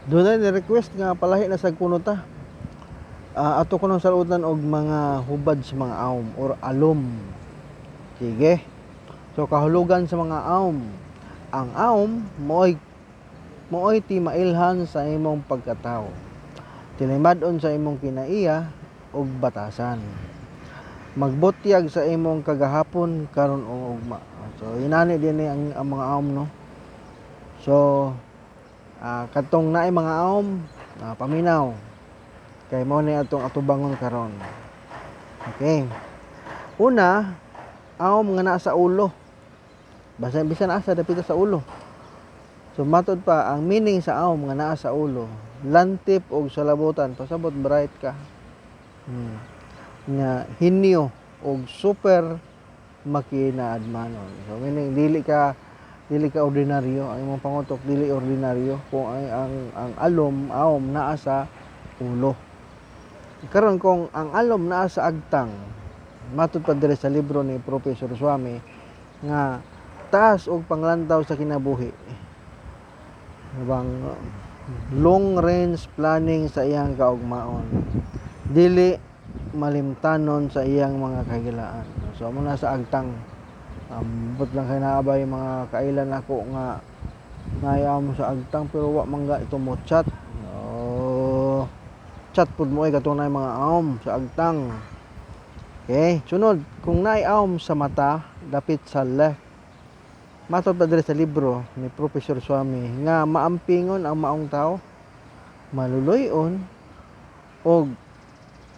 Dunay ni request nga palahi na sad kuno ta. Ato kuno salutan og mga hubad sa mga awm or alom. Sige. So kahulugan sa mga awm. Ang awm mo'y timailhan sa imong pagkatawo. Tinimad-on sa imong kinaiya ug batasan. Magbutyag sa imong kagahapon, karon ug ugma. So inani dinhi ang mga awm, no. So katong naay mga awm, paminaw. Kay mao ni atong atubangon karon. Okay. Una, awm nga naa sa ulo. Basta bisan asa, dapita sa ulo. So matod pa ang meaning sa awm nga naa sa ulo, lantip og salabutan, pasabot bright ka. Nga hinyo og super makinaadmanon. So meaning dili ka ordinaryo, ang imong pangutok dili ordinaryo kung ang alom, awm naa sa ulo. Karon kung ang alom naa sa agtang, matod pa diri sa libro ni Professor Swami nga taas og panglantaw sa kinabuhi. Bang long range planning sa iyang kaugmaon. Dili malimtanon sa iyang mga kahigalaan. So amo na sa agtang. But lang kay naa bay mga kailan nako nga naay mo sa agtang pero wa man ga ito mo chat. Oh, chat pud mo ay katong naay mga awm sa agtang. Okay, sunod, kung naay awm sa mata dapit sa left, matod pa diri sa libro ni Professor Swami nga maampingon ang maong tao, maluloy-on og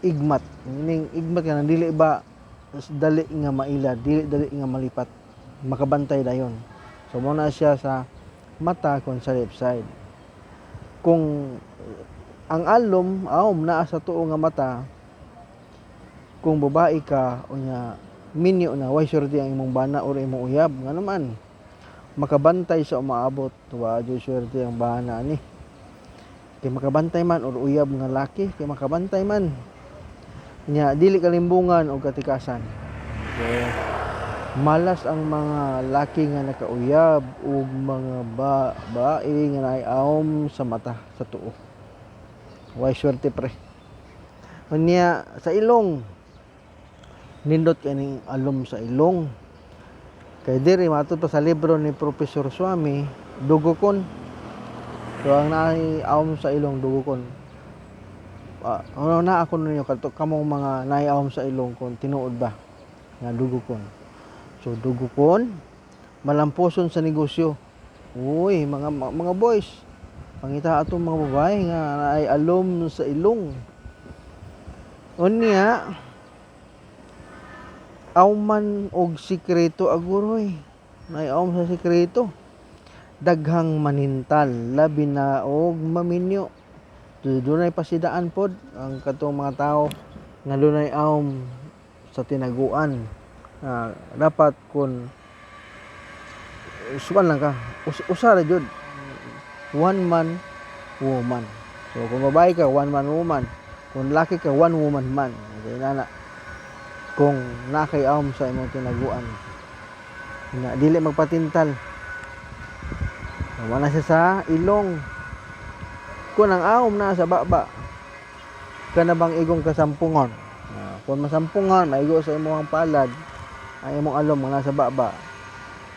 igmat. Meaning igmat ka dili ba dali nga maila, dili dali nga malipat, makabantay dayon. So mo na siya sa mata kung sa left side. Kung ang alom, awm naa sa tuo nga mata, kung babae ka unya minyo na, way swerte ang imong bana or imong uyab. Ngano man, makabantay sa umaabot, wa jud swerte ang bana ni. Kay makabantay man or uyab nga laki, kay makabantay man. Nya dili kalimbungan og katikasan. So, malas ang mga laki nga nakauyab ug mga babae nga naay awm sa mata sa tuo. Way swerte, pre. Unya sa ilong, nindot kay ning alom sa ilong. Kay diri matod pa sa libro ni Professor Swami, dugokon. So ang naay awm sa ilong, dugokon. Ano na ako ninyo kadto kamong mga naay awm sa ilong kung tinuod ba nga dugokon. So dugokon, malamposon sa negosyo. Uy, mga boys, pangita atong mga babae nga naay alom sa ilong. Unya, awman og sikreto aguroy. Naay awm sa sikreto. Daghang manintal, labi na og maminyo. Dunay pasidaan pod ang katong mga tao nga dunay awm sa tinaguan. Dapat kun usuan lang ka, usa ra jud. One man, woman. So kung babae ka, one man woman. Kung laki ka, one woman man. Okay, nana. Kung naa kay awm sa imong tinaguan, na dili magpatintal. Wala siya sa ilong. Kung ang awm naa sa baba, kana bang igong kasampungon? Kung masampungan, maigo sa imong palad, ang imong alom nga nasa baba.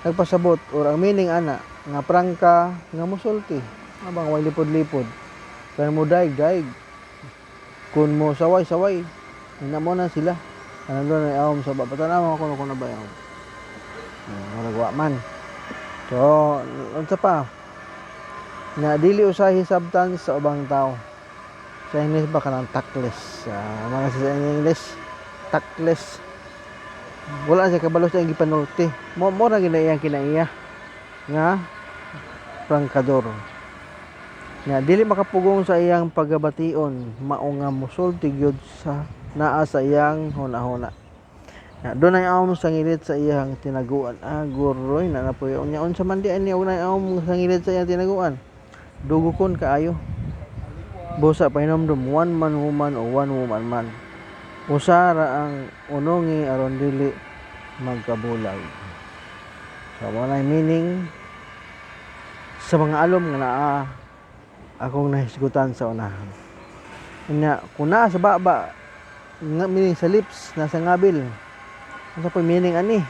Nagpasabot or ang meaning ana nga prangka nga musulti, abang way lipod-lipod. Kung mo daig daig, kung mo saway-saway, ina mo na sila. Ano doon ay awm sa baba. Tanaw ako kung na ba awm. Murag wa man. So, unsa pa? Nga dili usahi sabtan sa ubang tao. Sa English ba kanang tactless. Mga sa English, tactless. Wala siya kabalo sa iyang gipanulti. Mo ra gina iyang kinaiya nga prangkador. Nga dili makapugong sa iyang pagabation, mao nga musulti gyud sa naa sa iyang hunahuna. Nga dunay awm sa ngilit sa iyang tinaguan. Guroy na napuyo unya unsa man di ani og naay awm sa ngilit sa iyang tinaguan. Dugokon kaayo. Busa pahinomdom, one man woman o one woman man. Usa ra ang unongi aron dili magkabulag. So mo na meaning sa mga alom nga naa Akong nahisgutan sa unahan. Nya kung naa sa baba nga, meaning sa lips, nasa ngabil. Unsa pa meaning ani?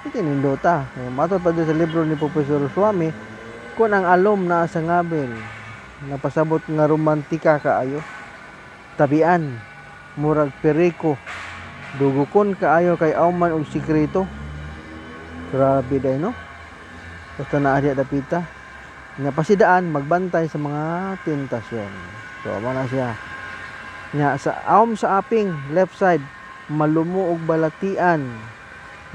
Iti nindota. Matod pa sa libro ni Professor Swami, kung ang alom naa sa ngabil, napasabot nga romantika kaayo. Tabian, murag periko, dugukon kaayo kay awman og sikreto. Grabe day, no? Basta naa diya dapita. Nga pasidaan magbantay sa mga tentasyon. So mao na siya. Nya sa awom sa aping, left side, malumo og balatian,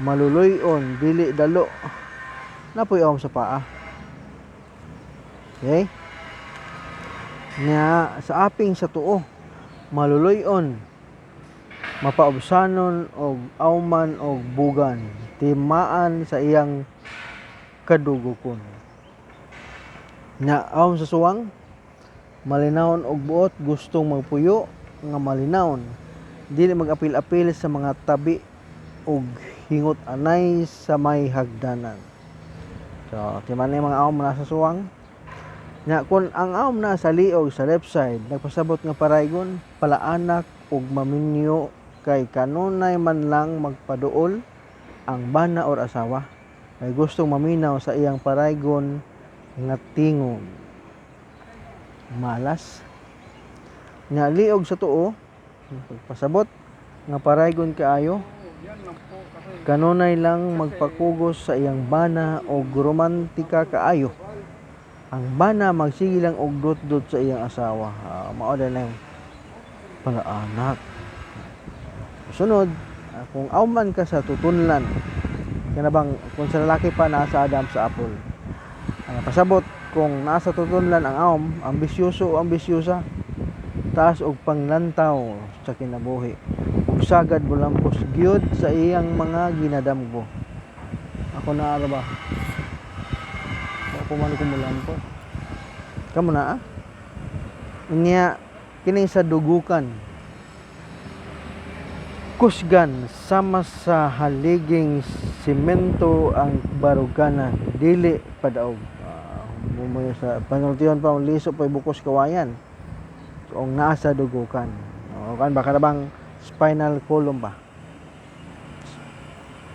maluluy-on, dili dalo. Napoy awom sa paa. Okay? Nya sa aping sa tuo, maluluy-on, mapaubsanon og awman og bugan, timaan sa iyang kadugokon. Nya awom sa suwang, malinawon og buot, gustong magpuyo nga malinawon, dili mag-apil-apil sa mga tabi og hingot anay sa may hagdanan. So, timan ni mga awom nasa suwang. Nya kung ang awom na sa liog, sa left side, nagpasabot nga paraygon, palaanak og maminyo kay kanunay man lang magpaduol ang bana or asawa kay gustong maminaw sa iyang paraygon nga tingog. Malas. Nya liog sa tuo, pagpasabot nga paraygon kaayo, kanunay lang magpakugos sa iyang bana og romantika kaayo. Ang bana magsige lang og dot-dot sa iyang asawa. Mao na lang palaanak. Sunod, kung awman ka sa tutunlan, kana bang kung sa lalaki pa, nasa Adam sa apple. Ang pasabot kung nasa tutunlan ang awom, ambisyoso o ambisyosa, taas og panglantaw sa kinabuhi. Ug sagad molampos gyud sa iyang mga ginadamgo. Ako na ara ba? Ako man ko molampos. Kamo na ah? Unya kining sa dugukan. Kusgan sama sa haliging simento ang baruganan, dili padaog. Sa panultiyon pa liso pa bukos kawayan. So, ang naa sa dugukan. O kan baka na bang spinal column ba?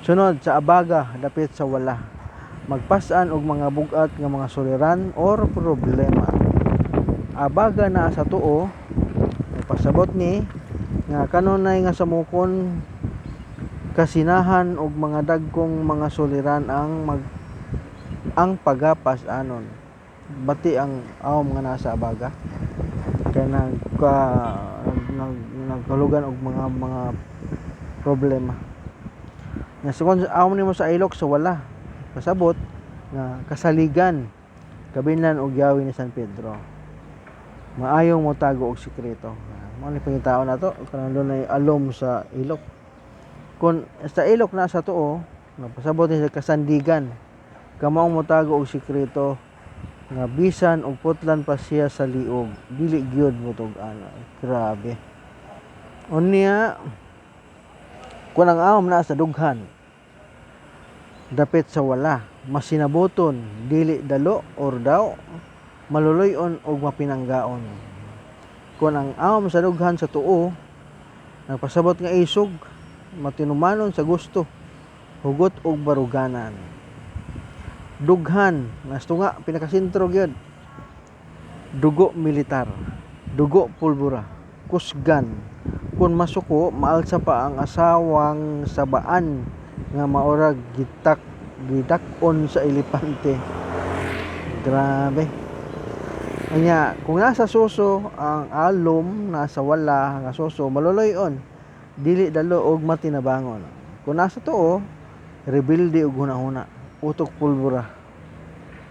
Sunod sa abaga, dapit sa wala. Magpas-an og mga bug-at nga mga suliran or problema. Abaga naa sa tuo, pasabot ni nga kanunay nga samukon, kasinahan og mga dagkong mga suliran ang pagapas-anon. Bati ang awom nga nasa abaga kay nagka nag, nagkalugan og mga problema. Nga kung awom nimo sa ilok sa wala, pasabot nga kasaligan, kabinlan og yawi ni San Pedro. Maayong motago og sikreto. Mao ni pangitaon nato kanang dunay alom sa ilok. Kung sa ilok na sa tuo, napasabot ni sa kasandigan, kamaong motago og sikreto nga bisan og putlan pa siya sa liog, dili gyud motug-an. Grabe. Unya kung ang awom naa sa dughan, dapit sa wala, masinabuton, dili dalo or daw, maluluy-on og mapinanggaon. Kung ang awom sa dughan sa tuo, nagpasabot nga isog, matinumanon sa gusto, hugot og baruganan. Dughan, nastunga, pinakasentro gyud. Dugo militar, dugo pulbura, kusgan. Kung masuko, maalsa pa ang asawang sabaan nga maurag gitak gidak-on sa elepante. Grabe. Anya, kung nasa suso ang alom, nasa wala nga suso, maluloy-on, dili dalo og matinabangon. Kung nasa tuo, rebelde og hunahuna, utok pulbura,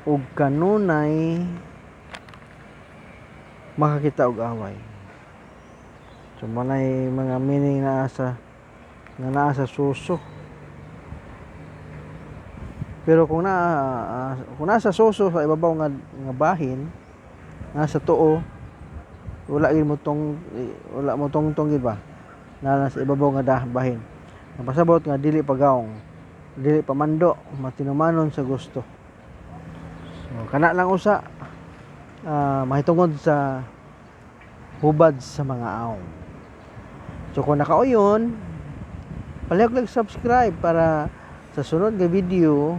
ug kanunay makakita og away. So manay mga meaning na sa nga naa sa suso. Pero kung nasa suso sa ibabaw nga bahin, nasa tuo, wala gid mo tong wala mo tungtong gid ba? Na nasa ibabaw nga dah bahin. Ang pasabot nga dili pagawong, dili pamando, matinumanon sa gusto. So kana lang usa Mahitungod sa hubad sa mga awom. So kung nakauyon, palihog lang subscribe para sa sunod nga video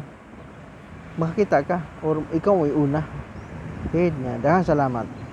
makakita ka or ikaw ay una. Okay, nga daghang salamat.